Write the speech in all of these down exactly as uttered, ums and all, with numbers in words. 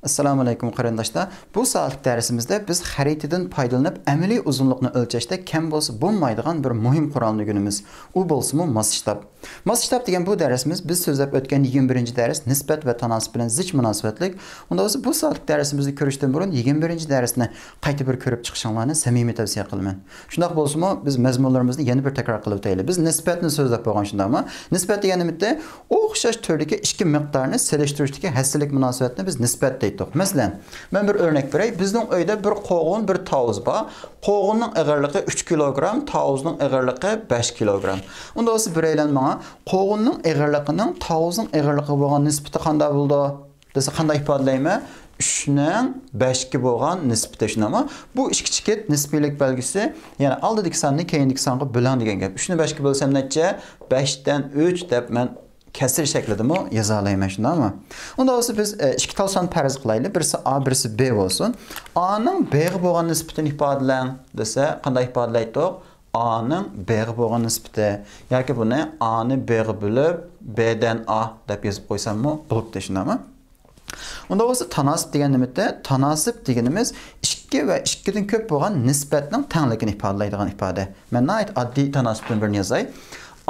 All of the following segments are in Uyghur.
ئەسسالامۇ ئەلەيكۇم قېرىنداشلار. بۇ سائەتلىك دەرسىمىزدە بىز خەرىتىدىن پايدىلىنىپ ئەمەلىي ئۇزۇنلۇقنى ئۆلچەشتە كەم بولسا بولمايدىغان بىر مۇھىم قورالنى ئۆگىنىمىز. ئۇ بولسىمۇ ماسشتاب. ماسشتاب دېگەن بۇ دەرسىمىز بىز سۆزلەپ ئۆتكەن يىگىرمە بىرىنچى دەرس نىسبەت ۋە تاناسىپ بىلەن زىچ مۇناسىۋەتلىك. ئۇنداق بولسا بۇ سائەتلىك دەرسىمىزنى كۆرۈشتىن بۇرۇن يىگىرمە بىرىنچى دەرسنى قايتا بىر كۆرۈپ چىقىشىڭلارنى سەمىمىي تەۋسىيە قىلىمەن. شۇنداق بولسىمۇ، بىز مەزمۇنلىرىمىزنى يەنە بىر تەكرار قىلىپ ئۆتەيلى. بىز نىسبەتنى سۆزلەپ بولغان، شۇنداقمۇ؟ نىسبەت دېگەن نېمىتى؟ ئوخشاش تۈردىكى ئىككى مىقدارنى سېلىشتۇرۇشتىكى ھەسسىلىك مۇناسىۋەتنى بىز نىسبەت دەيتتۇق. مەسىلەن، مەن بىر ئۆرنەك بېرەي. بىزنىڭ ئۆيدە بىر قوغۇن، بىر تاۋۇز بار. قوغۇننىڭ ئېغىرلىقى ئۈچ كىلوگرام، تاۋۇزنىڭ ئېغىرلىقى بەش كىلوگرام. ئۇندا بولسا بىرەيلەن ماڭا قوغۇننىڭ ئېغىرلىقىنىڭ تاۋۇزنىڭ ئېغىرلىقىغا بولغان نىسبىتى قانداق بولىدۇ دېسە، قانداق ئىپادىلەيمەن؟ ئۈچنىڭ بەشكە بولغان نىسبىتى، شۇنداقمۇ؟ بۇ ئىككى چېكىت نىسبىيلىك بەلگىسى، يەنى ئالدىدىكى ساننى كەينىدىكى سانغا بۆلۈڭ دېگەن گەپ. ئۈچنى بەشكە بۆلسەم نەچچە؟ بەشتىن ئۈچ دەپ مەن كەسىر شەكلىدىمۇ يازالايمەن، شۇنداقمۇ؟ ئۇندا بولسا بىز، ئە، ئىككى تال سان پەرەز قىلايلى. بىرسى ئا، بىرسى بې بولسۇن. ئانىڭ بېغا بولغان نىسبىتىنى ئىپادىلەڭ دېسە، قانداق ئىپادىلەيتتۇق؟ ئانىڭ بېغا بولغان نىسبىتى. ياكى بۇنى ئانى بېغا بۆلۈپ، بېدىن ئا دەپ يېزىپ قويساممۇ بولۇپتۇ، شۇنداقمۇ؟ ئۇنداق بولسا تاناسىپ دېگەن نېمىتى؟ تاناسىپ دېگىنىمىز ئىككى ۋە ئىككىدىن كۆپ بولغان نىسبەتنىڭ تەڭلىكىنى ئىپادىلەيدىغان ئىپادە. مەن ناھايىتى ئاددىي تاناسىپتىن بىرنى يازاي.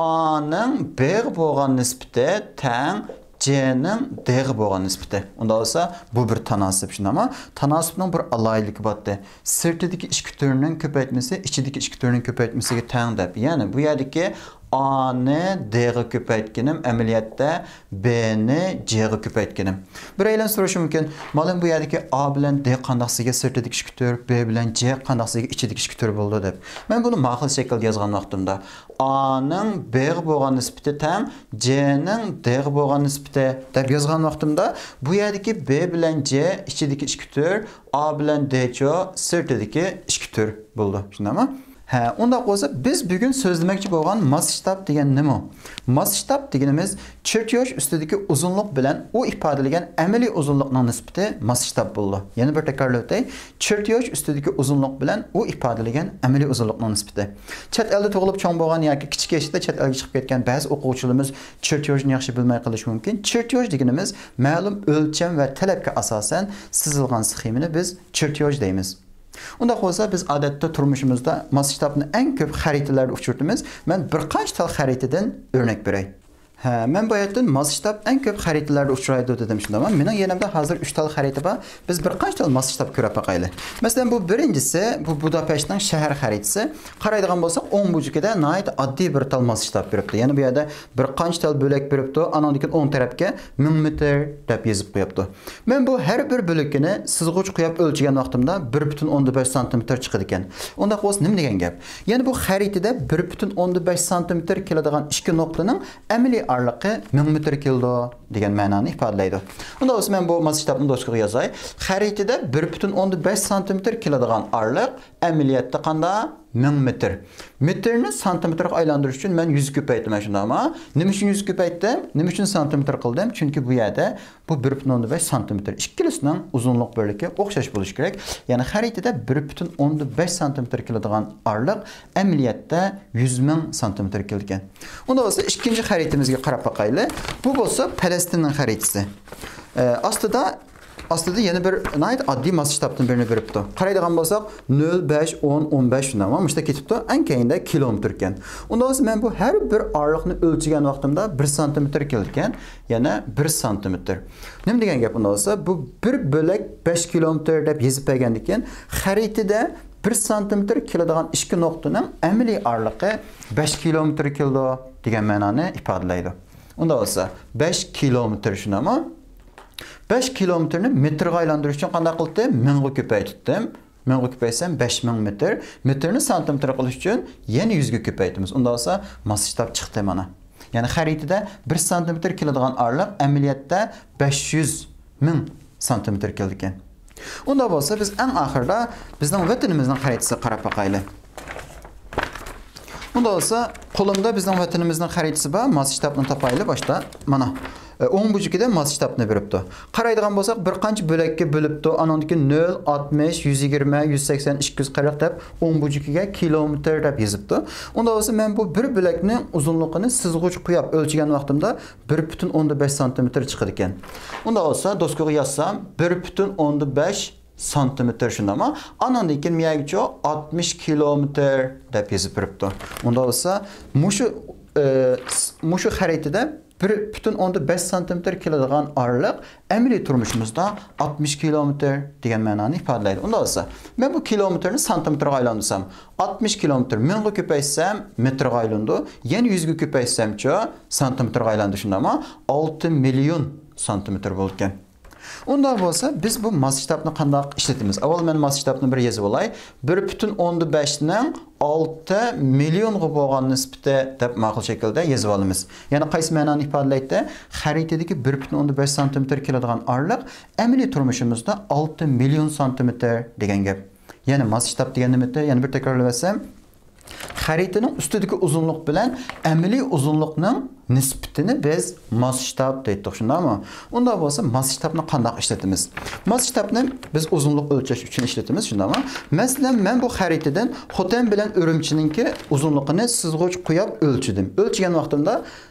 ئانىڭ بېغا بولغان نىسبىتى تەڭ جېنىڭ دېغا بولغان نىسبىتى. ئۇنداق بولسا بۇ بىر تاناسىپ، شۇنداقمۇ؟ تاناسىپنىڭ بىر ئالاھىدىلىكى بارتتى. سىرتىدىكى ئىككى تۈرنىڭ كۆپەيتمىسى ئىچىدىكى ئىككى تۈرنىڭ كۆپەيتمىسىگە تەڭ دەپ. يەنى بۇ يەردىكى ئانى دېغا كۆپەيتكىنىم، ئەمەلىيەتتە بېنى جېغا كۆپەيتكىنىم. بىرەيلەن سورىشى مۇمكىن، مۇئەللىم، بۇ يەردىكى ئا بىلەن دې قانداقسىگە سىرتىدىكى ئىككى تۈر، بې بىلەن جې قانداقسىگە ئىچىدىكى ئىككى تۈر بولىدۇ دەپ. مەن بۇنى ماقۇل شەكىلدە يازغان ۋاقتىمدا، ئانىڭ بېغا بولغان نىسبىتى تەڭ جېنىڭ دېغا بولغان نىسبىتى دەپ يازغان ۋاقتىمدا، بۇ يەردىكى بې بىلەن جې ئىچىدىكى ئىككى تۈر، ئا بىلەن دېچۇ سىرتىدىكى ئىككى تۈر بولىدۇ. شۇنداقمۇ؟ ھە، ئۇنداق بولسا، بىز بۈگۈن سۆزلىمەكچى بولغان ماسشتاب دېگەن نېمە؟ ماسشتاب دېگىنىمىز چېرتيوژ ئۈستىدىكى ئۇزۇنلۇق بىلەن ئۇ ئىپادىلىگەن ئەمەلىي ئۇزۇنلۇقنىڭ نىسبىتى ماسشتاب بولىدۇ. يەنە بىر تەكرارلىۋېتەي. چېرتيوژ ئۈستىدىكى ئۇزۇنلۇق بىلەن ئۇ ئىپادىلىگەن ئەمەلىي ئۇزۇنلۇقنىڭ نىسبىتى. چەت ئەلدە تۇغۇلۇپ چوڭ بولغان ياكى كىچىك ياشتا چەت ئەلگە چىقىپ كەتكەن بەزى ئوقۇغۇچىلىرىمىز چېرتيوژنى ياخشى بىلمەي قېلىشى مۇمكىن. چېرتيوژ دېگىنىمىز مەلۇم ئۆلچەم ۋە تەلەپكە ئاساسەن سىزىلغان سخېمىنى بىز چېرتيوژ دەيمىز. ئۇنداق بولسا، بىز ئادەتتە تۇرمۇشىمىزدا ماسشتابنى ئەڭ كۆپ خەرىتىلەردە ئۇچرىتىمىز. مەن بىر قانچە تال خەرىتىدىن ئۆرنەك بېرەي. ھە، مەن باياتىن ماسشتاب ئەڭ كۆپ خەرىتىلەردە ئۇچرايدۇ دېدىم، شۇنداقمۇ؟ مېنىڭ يېنىمدا ھازىر ئۈچ تال خەرىتە بار. بىز بىر قانچە تال ماسشتاب كۆرۈپ باقايلى. مەسىلەن، بۇ بىرىنچىسى، بۇ بۇداپەشتنىڭ شەھەر خەرىتىسى. قارايدىغان بولساق، ئوڭ بۇرجىكىدە ناھايىتى ئاددىي بىر تال ماسشتاب بېرىپتۇ. يەنى بۇ يەردە بىر قانچە تال بۆلەك بېرىپتۇ، ئانىڭدىن كېيىن ئوڭ تەرەپكە مىڭ مېتىر دەپ يېزىپ قويۇپتۇ. مەن بۇ ھەر بىر بۆلىكىنى سىزغۇچ قويۇپ ئۆلچىگەن ۋاقتىمدا بىر پۈتۈن ئوندىن بەش سانتىمېتىر چىقىدىكەن. ئۇنداق بولسا نېمە دېگەن گەپ؟ يەنى بۇ خەرىتىدە بىر پۈتۈن ئوندىن بەش سانتىمېتىر كېلىدىغان ئىككى نۇقتىنىڭ ئەمەلىي ئارىلىقى مىڭ مېتىر كېلىدۇ دېگەن مەنانى ئىپادىلەيدۇ. ئۇنداق بولسا مەن بۇ ماسشتابنى دوسكىغا يازاي. خەرىتىدە بىر پۈتۈن ئوندىن بەش سانتىمېتىر كېلىدىغان ئارىلىق ئەمەلىيەتتە قانداق؟ مىڭ مېتىر. مېتىرنى سانتىمېتىرغا ئايلاندۇرۇش ئۈچۈن مەن يۈزگە كۆپەيتىمەن، شۇنداقمۇ؟ نېمە ئۈچۈن يۈزگە كۆپەيتتىم؟ نېمە ئۈچۈن سانتىمېتىر قىلدىم؟ چۈنكى بۇ يەردە بۇ بىر پۈتۈن ئوندىن بەش سانتىمېتىر. ئىككىلىسىنىڭ ئۇزۇنلۇق بۆلىكى ئوخشاش بولۇشى كېرەك. يەنى خەرىتىدە بىر پۈتۈن ئوندىن بەش سانتىمېتىر كېلىدىغان ئارىلىق ئەمەلىيەتتە يۈز مىڭ سانتىمېتىر كېلىدىكەن. ئۇنداق بولسا ئىككىنچى خەرىتىمىزگە قاراپ باقايلى. بۇ بولسا پەلەستىننىڭ خەرىتىسى. ئە، ئاستىدا ئاستىدا يەنە بىر ناھايىتى ئاددىي ماسشتابتىن بىرنى بېرىپتۇ. قارايدىغان بولساق، نۆل، بەش، ئون، ئون بەش شۇنداقمۇ؟ مۇشۇنداق كېتىپتۇ. ئەڭ كەينىدە كىلومېتىركەن. ئۇنداق بولسا مەن بۇ ھەر بىر ئارىلىقنى ئۆلچىگەن ۋاقتىمدا بىر سانتىمېتىر كېلىدىكەن. يەنە بىر سانتىمېتىر. نېمە دېگەن گەپ ئۇنداق بولسا؟ بۇ بىر بۆلەك بەش كىلومېتىر دەپ يېزىپ بەرگەندىن كېيىن، خەرىتىدە بىر سانتىمېتىر كېلىدىغان ئىككى نۇقتىنىڭ ئەمەلىي ئارىلىقى بەش كىلومېتىر كېلىدۇ دېگەن مەنانى ئىپادىلەيدۇ. ئۇنداق بولسا، بەش كىلومېتىر شۇنداقمۇ؟ بەش كىلومېتىرنى مېتىرغا ئايلاندۇرۇش ئۈچۈن قانداق قىلدىم؟ مىڭغا كۆپەيتتىم. مىڭغا كۆپەيتسەم، بەش مىڭ مېتىر. مېتىرنى سانتىمېتىر قىلىش ئۈچۈن يەنە يۈزگە كۆپەيتىمىز. ئۇنداق بولسا، ماسشتاب چىقتى مانا. يەنى خەرىتىدە بىر سانتىمېتىر كېلىدىغان ئارىلىق ئەمەلىيەتتە بەش يۈز مىڭ سانتىمېتىر كېلىدىكەن. ئۇنداق بولسا، بىز ئەڭ ئاخىرىدا بىزنىڭ ۋەتىنىمىزنىڭ خەرىتىسىگە قاراپ باقايلى. ئۇنداق بولسا، قولۇمدا بىزنىڭ ۋەتىنىمىزنىڭ خەرىتىسى بار، ماسشتابنى تاپايلى باشتا. مانا، ئوڭ بۇجىكىدە ماسشتابنى بېرىپتۇ. قارايدىغان بولساق، بىر قانچە بۆلەككە بۆلۈپتۇ. ئانىڭدىن كېيىن نۆل، ئاتمىش، يۈز يىگىرمە، يۈز سەكسەن، ئىككى يۈز قىرىق دەپ ئوڭ بۇجىكىگە كىلومېتىر دەپ يېزىپتۇ. ئۇنداق بولسا، مەن بۇ بىر بۆلەكنىڭ ئۇزۇنلۇقىنى سىزغۇچ قوياپ ئۆلچىگەن ۋاقتىمدا، بىر پۈتۈن ئوندىن بەش سانتىمېتىر چىقىدىكەن. ئۇنداق بولسا، دوسكىغا يازسام، بىر پۈتۈن ئوندىن بەش سانتىمېتىر، شۇنداقمۇ؟ ئانىڭدىن كېيىن مىيەگىچۇ ئاتمىش كىلومېتىر دەپ يېزىپ بېرىپتۇ. ئۇنداق بولسا، مۇشۇ، ئى، س-، مۇشۇ خەرىتىدە بىر پۈتۈن ئوندىن بەش سانتىمېتىر كېلىدىغان ئارىلىق ئەمەلىي تۇرمۇشىمىزدا ئاتمىش كىلومېتىر دېگەن مەنانى ئىپادىلەيدۇ. ئۇنداق بولسا، مەن بۇ كىلومېتىرنى سانتىمېتىرغا ئايلاندۇرسام، ئاتمىش كىلومېتىر مىڭغا كۆپەيتسەم، مېتىرغا ئايلىنىدۇ. يەنە يۈزگە كۆپەيتسەمچۇ، سانتىمېتىرغا ئايلاندى، شۇنداقمۇ؟ ئالتە مىليون سانتىمېتىر بولىدىكەن. ئۇنداق بولسا، بىز بۇ ماسشتابنى قانداق ئىشلىتىمىز؟ ئاۋۋال مەن ماسشتابنى بىر يېزىۋالاي. بىر پۈتۈن ئوندىن بەشنىڭ ئالتە مىليونغا بولغان نىسبىتى دەپ ماقۇل شەكىلدە يېزىۋالىمىز. يەنى قايسى مەنانى ئىپادىلەيتتى؟ خەرىتىدىكى بىر پۈتۈن ئوندىن بەش سانتىمېتىر كېلىدىغان ئارىلىق ئەمەلىي تۇرمۇشىمىزدا ئالتە مىليون سانتىمېتىر دېگەن گەپ. يەنى ماسشتاب دېگەن نېمىدى؟ يەنە بىر تەكرارلىۋەتسەم، خەرىتىنىڭ ئۈستىدىكى ئۇزۇنلۇق بىلەن ئەمەلىي ئۇزۇنلۇقنىڭ نىسبىتىنى بىز ماسشتاب دەيتتۇق، شۇنداقمۇ؟ ئۇنداق بولسا، ماسشتابنى قانداق ئىشلىتىمىز؟ ماسشتابنى بىز ئۇزۇنلۇق ئۆلچەش ئۈچۈن ئىشلىتىمىز، شۇنداقمۇ؟ مەسىلەن، مەن بۇ خەرىتىدىن خوتەن بىلەن ئۈرۈمچىنىڭكى ئۇزۇنلۇقىنى سىزغۇچ قوياپ ئۆلچىدىم. ئۆلچىگەن ۋاقتىمدا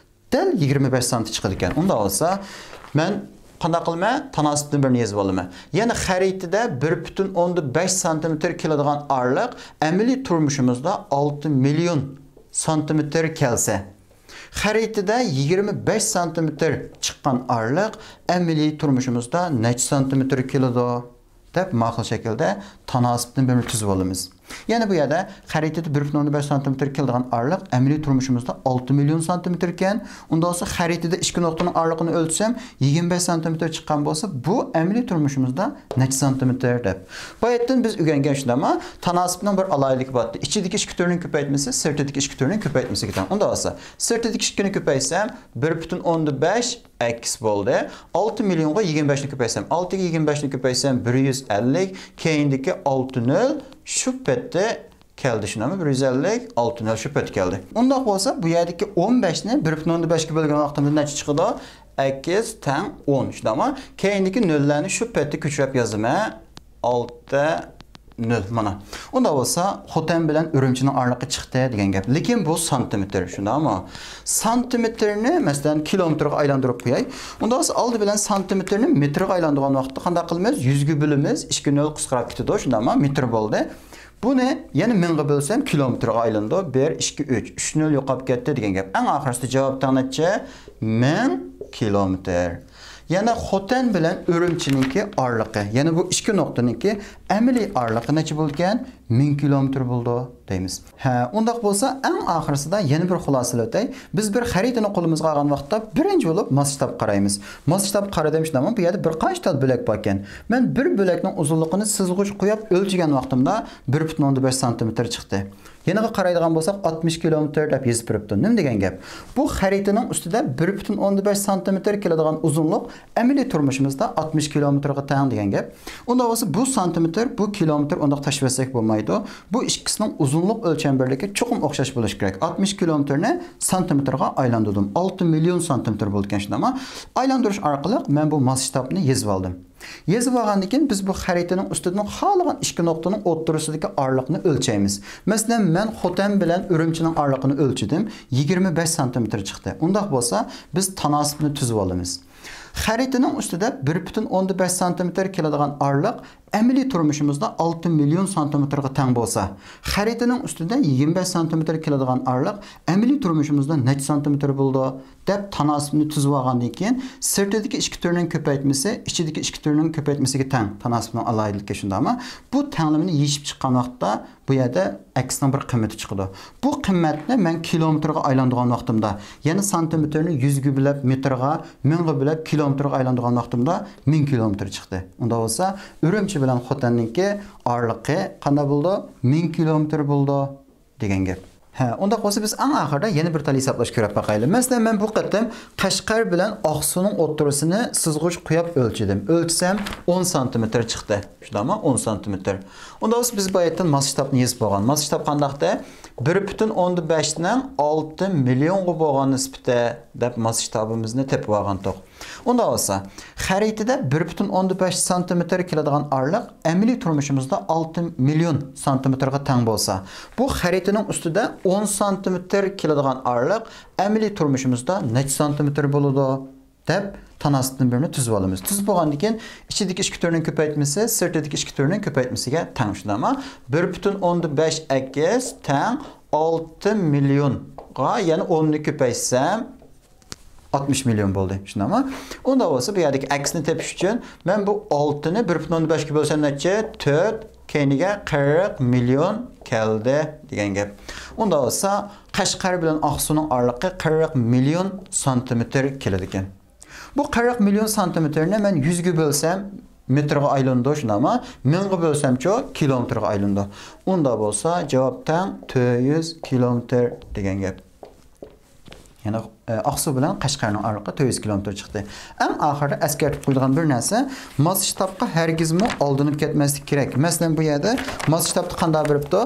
دەل يىگىرمە بەش سانتى چىقىدىكەن. ئۇنداق بولسا، مەن قانداق قىلىمەن؟ تاناسىپتىن بىرنى يېزىپ ئالىمەن. يەنى خەرىتىدە بىر پۈتۈن ئوندىن بەش سانتىمېتىر كېلىدىغان ئارىلىق ئەمەلىي تۇرمۇشىمىزدا ئالتە مىليون سانتىمېتىر كەلسە، خەرىتىدە يىگىرمە بەش سانتىمېتىر چىققان ئارىلىق ئەمەلىي تۇرمۇشىمىزدا نەچچە سانتىمېتىر كېلىدۇ؟ دەپ ماقۇل شەكىلدە تاناسىپتىن بىرنى تۈزۈپ ئالىمىز. يەنى بۇ يەردە خەرىتىدە بىر پۈتۈن ئوندىن بەش سانتىمېتىر كېلىدىغان ئارىلىق ئەمەلىي تۇرمۇشىمىزدا ئالتە مىليون سانتىمېتىر ئىكەن. ئۇنداق بولسا خەرىتىدە ئىككى نۇقتىنىڭ ئارىلىقىنى ئۆلچىسەم، يىگىرمە بەش سانتىمېتىر چىققان بولسا، بۇ ئەمەلىي تۇرمۇشىمىزدا نەچچە سانتىمېتىر دەپ. باياتتىن بىز ئۆگەنگەن شۇنداقمۇ؟ تاناسىپنىڭ بىر ئالاھىدىلىكى بارتتى. ئىچىدىكى ئىككى تۈرنىڭ كۆپەيتمىسى سىرتىدىكى ئىككى تۈرنىڭ كۆپەيتمىسىگە تەڭ. ئۇنداق بولسا، سىرتىدىكى ئىككىنى كۆپەيتسەم، بىر پۈتۈن ئوندىن بەش ئەكس بولدى. ئالتە مىليونغا يىگىرمە بەشنى كۆپەيتسەم، ئالتىگە يىگىرمە بەشنى كۆپەيتسەم، بىر يۈز ئەللىك، كەينىدىكى ئالتە نۆل شۇ پەتتە كەلدى، شۇنداقمۇ؟ بىر يۈز ئەللىك، ئالتە نۆل شۇ پەتتە كەلدى. ئۇنداق بولسا، بۇ يەردىكى ئون بەشنى بىر پۈتۈن ئوندىن بەشكە بۆلگەن ۋاقتىمىزدا نەچچە چىقىدۇ؟ ئەكس تەڭ ئون، شۇنداقمۇ؟ كەينىدىكى نۆللەرنى شۇ پەتتە كۆچۈرۈپ يازىمەن. ئالتە نۆل، مانا. ئۇنداق بولسا، خوتەن بىلەن ئۈرۈمچىنىڭ ئارىلىقى چىقتى دېگەن گەپ. لېكىن بۇ سانتىمېتىر، شۇنداقمۇ؟ سانتىمېتىرنى، مەسىلەن، كىلومېتىرغا ئايلاندۇرۇپ قوياي. ئۇنداق بولسا، ئالدى بىلەن سانتىمېتىرنى مېتىرغا ئايلاندۇرغان ۋاقىتتا قانداق قىلىمىز؟ يۈزگە بۆلىمىز، ئىككى نۆل قىسقىراپ كېتىدۇ، شۇنداقمۇ؟ مېتىر بولدى. بۇنى يەنە مىڭغا بۆلسەم، كىلومېتىرغا ئايلىنىدۇ. بىر، ئىككى، ئۈچ. ئۈچ نۆل يوقاپ كەتتى دېگەن گەپ. ئەڭ ئاخىرسىدا جاۋاب تەڭ نەچچە؟ مىڭ كىلومېتىر. يەنە خوتەن بىلەن ئۈرۈمچىنىڭكى ئارىلىقى، يەنى بۇ ئىككى نۇقتىنىڭكى ئەمەلىي ئارىلىقى نەچچە بولىدىكەن؟ مىڭ كىلومېتىر بولىدۇ دەيمىز. ھە، ئۇنداق بولسا، ئەڭ ئاخىرسىدا يەنە بىر خۇلاسىلەۋېتەي. بىز بىر خەرىتىنى قولىمىزغا ئالغان ۋاقىتتا بىرىنچى بولۇپ ماسشتاب قارايمىز. ماسشتاب قارىدىم، شۇنداقمۇ؟ بۇ يەردە بىر قانچە تال بۆلەك باركەن؟ مەن بىر بۆلەكنىڭ ئۇزۇنلۇقىنى سىزغۇچ قويۇپ ئۆلچىگەن ۋاقتىمدا بىر پۈتۈن ئوندىن بەش سانتىمېتىر چىقتى. يېنىغا قارايدىغان بولساق، ئاتمىش كىلومېتىر دەپ يېزىپ بېرىپتۇ. نېمە دېگەن گەپ؟ بۇ خەرىتىنىڭ ئۈستىدە بىر پۈتۈن ئوندىن بەش سانتىمېتىر كېلىدىغان ئۇزۇنلۇق ئەمەلىي تۇرمۇشىمىزدا ئاتمىش كىلومېتىرغا تەڭ دېگەن گەپ. ئۇنداق بولسا، بۇ سانتىمېتىر، بۇ كىلومېتىر ئۇنداق تاشلىۋەتسەك بولمايدۇ. بۇ ئىككىسىنىڭ ئۇزۇنلۇق ئۆلچەم بىرلىكى چوقۇم ئوخشاش بولۇشى كېرەك. ئاتمىش كىلومېتىرنى سانتىمېتىرغا ئايلاندۇردۇم. ئالتە مىليون سانتىمېتىر بولىدىكەن، شۇنداقمۇ؟ ئايلاندۇرۇش ئارقىلىق مەن بۇ ماسشتابنى يېزىپ ئالدىم. يېزىپ ئالغاندىن كېيىن، بىز بۇ خەرىتىنىڭ ئۈستىدىن خالىغان ئىككى نۇقتىنىڭ ئوتتۇرىسىدىكى ئارىلىقنى ئۆلچەيمىز. مەسىلەن، مەن خوتەن بىلەن ئۈرۈمچىنىڭ ئارىلىقىنى ئۆلچىدىم، يىگىرمە بەش سانتىمېتىر چىقتى. ئۇنداق بولسا، بىز تاناسىپنى تۈزۈپ ئالىمىز. خەرىتىنىڭ ئۈستىدە بىر پۈتۈن ئوندىن بەش سانتىمېتىر كېلىدىغان ئارىلىق ئەمەلىي تۇرمۇشىمىزدا ئالتە مىليون سانتىمېتىرغا تەڭ بولسا، خەرىتىنىڭ ئۈستىدە يىگىرمە بەش سانتىمېتىر كېلىدىغان ئارىلىق ئەمەلىي تۇرمۇشىمىزدا نەچچە سانتىمېتىر بولىدۇ؟ دەپ تاناسىپنى تۈزۈپ ئالغاندىن كېيىن، سىرتىدىكى ئىككى تۈرنىڭ كۆپەيتمىسى ئىچىدىكى ئىككى تۈرنىڭ كۆپەيتمىسىگە تەڭ. تاناسىپنىڭ ئالاھىدىلىكى شۇنداقمۇ؟ بۇ تەڭلىمىنى يېشىپ چىققان ۋاقىتتا بۇ يەردە ئەكسنىڭ بىر قىممىتى چىقىدۇ. بۇ قىممەتنى مەن كىلومېتىرغا ئايلاندۇرغان ۋاقتىمدا، يەنى سانتىمېتىرنى يۈزگە بۆلۈپ مېتىرغا، مىڭغا بۆلۈپ كىلومېتىرغا ئايلاندۇرغان ۋاقتىمدا، مىڭ كىلومېتىر چىقتى. ئۇنداق بولسا، ئۈرۈمچى بىلەن خوتەننىڭكى ئارىلىقى قانداق بولىدۇ؟ مىڭ كىلومېتىر بولىدۇ دېگەن گەپ. ھە، ئۇنداق بولسا، بىز ئەڭ ئاخىرىدا يەنە بىر تال ھېسابلاش كۆرۈپ باقايلى. مەسىلەن، مەن بۇ قېتىم قەشقەر بىلەن ئاقسۇنىڭ ئوتتۇرىسىنى سىزغۇچ قويۇپ ئۆلچىدىم. ئۆلچىسەم، ئون سانتىمېتىر چىقتى. شۇنداقمۇ؟ ئون سانتىمېتىر. ئۇنداق بولسا، بىز باياتتىن ماسشتابنى يېزىپ بولغان. ماسشتاب قانداقتى؟ بىر پۈتۈن ئوندىن بەشنىڭ ئالتە مىليونغا بولغان نىسبىتى دەپ ماسشتابىمىزنى تېپىپ ئالغانتۇق. ئۇنداق بولسا، خەرىتىدە بىر پۈتۈن ئوندىن بەش سانتىمېتىر كېلىدىغان ئارىلىق ئەمەلىي تۇرمۇشىمىزدا ئالتە مىليون سانتىمېتىرغا تەڭ بولسا، بۇ خەرىتىنىڭ ئۈستىدە ئون سانتىمېتىر كېلىدىغان ئارىلىق ئەمەلىي تۇرمۇشىمىزدا نەچچە سانتىمېتىر بولىدۇ؟ دەپ تاناسىپتىن بىرنى تۈزۈپ ئالىمىز. تۈزۈپ بولغاندىن كېيىن، ئىچىدىكى ئىككى تۈرنىڭ كۆپەيتمىسى سىرتىدىكى ئىككى تۈرنىڭ كۆپەيتمىسىگە تەڭ، شۇنداقمۇ؟ بىر پۈتۈن ئوندىن بەش ئەكس تەڭ ئالتە مىليونغا، يەنى ئوننى كۆپەيتسەم، ئاتمىش مىليون بولدى، شۇنداقمۇ؟ ئۇنداق بولسا، بۇ يەردىكى ئەكسنى تېپىش ئۈچۈن مەن بۇ ئالتىنى بىر پۈتۈن ئوندىن بەشكە بۆلسەم نەچچە؟ تۆت، كەينىگە قىرىق مىليون كەلدى دېگەن گەپ. ئۇنداق بولسا، قەشقەر بىلەن ئاقسۇنىڭ ئارىلىقى قىرىق مىليون سانتىمېتىر كېلىدىكەن. بۇ قىرىق مىليون سانتىمېتىرنى مەن يۈزگە بۆلسەم، مېتىرغا ئايلىنىدۇ، شۇنداقمۇ؟ مىڭغا بۆلسەمچۇ، كىلومېتىرغا ئايلىنىدۇ. ئۇنداق بولسا، جاۋاب تەڭ تۆت يۈز كىلومېتىر دېگەن گەپ. يەنى، ئە، ئاقسۇ بىلەن قەشقەرنىڭ ئارىلىقى تۆت يۈز كىلومېتىر چىقتى. ئەڭ ئاخىرىدا ئەسكەرتىپ قويىدىغان بىر نەرسە، ماسشتابقا ھەرگىزمۇ ئالدىنىپ كەتمەسلىك كېرەك. مەسىلەن، بۇ يەردە ماسشتابتا قانداق بېرىپتۇ؟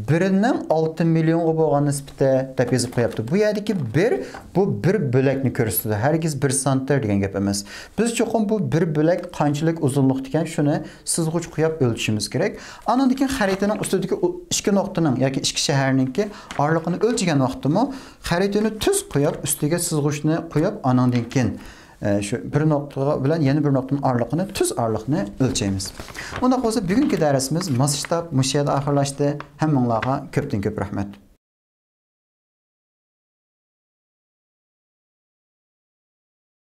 بىرنىڭ ئالتە مىليونغا بولغان نىسبىتى دەپ يېزىپ قويۇپتۇ. بۇ يەردىكى بىر، بۇ بىر بۆلەكنى كۆرسىتىدۇ. ھەرگىز بىر سانتىمېتىر دېگەن گەپ ئەمەس. بىز چوقۇم بۇ بىر بۆلەك قانچىلىك ئۇزۇنلۇقتىكەن، شۇنى سىزغۇچ قويۇپ ئۆلچىشىمىز كېرەك. ئاندىن كېيىن خەرىتىنىڭ ئۈستىدىكى ئۇ ئىككى نۇقتىنىڭ ياكى ئىككى شەھەرنىڭكى ئارىلىقىنى ئۆلچىگەن ۋاقىتتىمۇ خەرىتىنى تۈز قويۇپ، ئۈستىگە سىزغۇچنى قويۇپ، ئانىڭدىن كېيىن، ئە، شۇ بىر نۇقتا بىلەن يەنە بىر نۇقتىنىڭ ئارىلىقىنى، تۈز ئارىلىقنى ئۆلچەيمىز. ئۇنداق بولسا، بۈگۈنكى دەرسىمىز ماسشتاب مۇشۇ يەردە ئاخىرلاشتى. ھەممىڭلارغا كۆپتىن كۆپ رەھمەت.